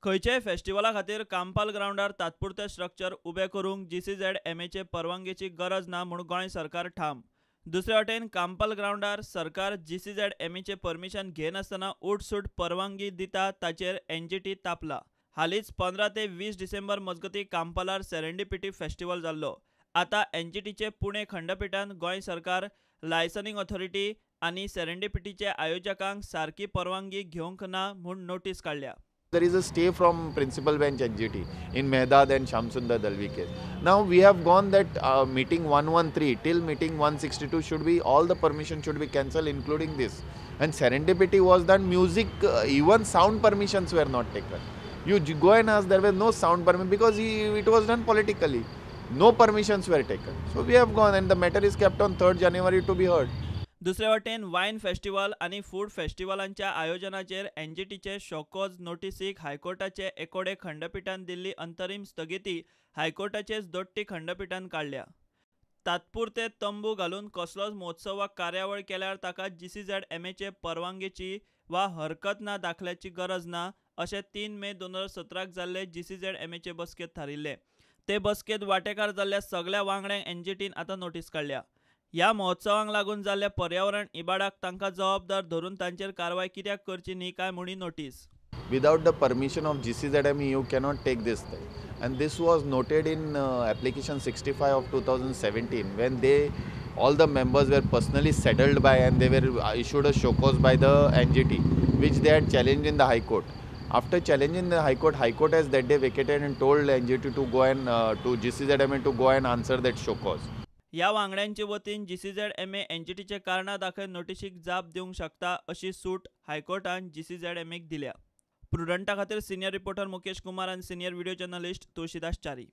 खंयच्याय फेस्टिवला खातीर कांपाल ग्रावंडार तात्पुरते स्ट्रक्चर उबे करूंक जीसीझेडएमएचे परवानगेची गरज ना म्हूण गोंय सरकार ठाम. दुसरे वटेन कांपाल ग्रावंडार सरकार जीसीझेडएमएचे परमिशन घेनासतना उठसूट परवानगी दिता ताचेर एनजीटी तापला. हालींच 15 ते 20 डिसेंबर मजगतीं कांपालार सेरेंडिपिटी फेस्टिवल जाल्लो. आतां एनजीटीचे पुणे खंडपिठान गोंय सरकार, लायसनिंग ऑथॉरिटी आनी सेरेंडिपिटीचे आयोजकांक सारकी परवानगी घेवंक ना म्हूण नोटीस काडल्या. There is a stay from principal bench NGT in Mehdad and Shamsundar Dalvi case. Now we have gone that meeting 113 till meeting 162 should be, all the permission should be cancelled, including this. And serendipity was that music, even sound permissions were not taken. You go and ask, there were no sound permission because it was done politically. No permissions were taken. So we have gone and the matter is kept on 3rd January to be heard. दुसरे वटेन वायन festival आनी food फेस्टिवलांच्या आयोजनाचेर एनजीटीचे show cause नोटीसीक हायकोर्टाचे एकोडे खंडपिठान दिल्ली अंतरीम स्थगिती हायकोर्टाचेच दोट्टी खंडपिठान काडल्या. तात्पुरते तंबू घालून कसलोच महोत्सव वा कार्यावळ केल्यार ताका जीसीझेडएमएचे परवानगेची वा हरकत ना दाखल्याची गरज ना अशें 3 मे 2017 जाल्ले जीसीझेडएमएचे बसकेंत थारिल्ले. ते बसकेंत वांटेकार जाल्ल्या सगल्या वांगड्यांक एनजीटीन आतां नोटीस काडल्या. ह्या महोत्सवांक लागून जाल्ल्या पर्यावरण इबाडाक तांकां जबाबदार धरून तांचेर कारवाय कित्याक करची न्ही काय म्हूण notice. Without the permission of GCZMA you cannot take this thing. And this was noted in application 65 of 2017 when they all the members were personally settled by and they were issued a show cause by the NGT which they had challenged in the High Court. After challenging the High Court, High Court has that day vacated and told NGT to go and to GCZMA to go and answer that show cause. ह्या वांगड्यांचे वतीन GCZMA एनजीटीचे कारणां दाखय नोटिशीक जाप दिवंक शकता अशी सूट हायकोर्टान जीसीझेडएमएक दिल्या. प्रुडंटा खातीर सिनियर रिपोर्टर मुकेश कुमार आनी senior video journalist Tulsidas Chari.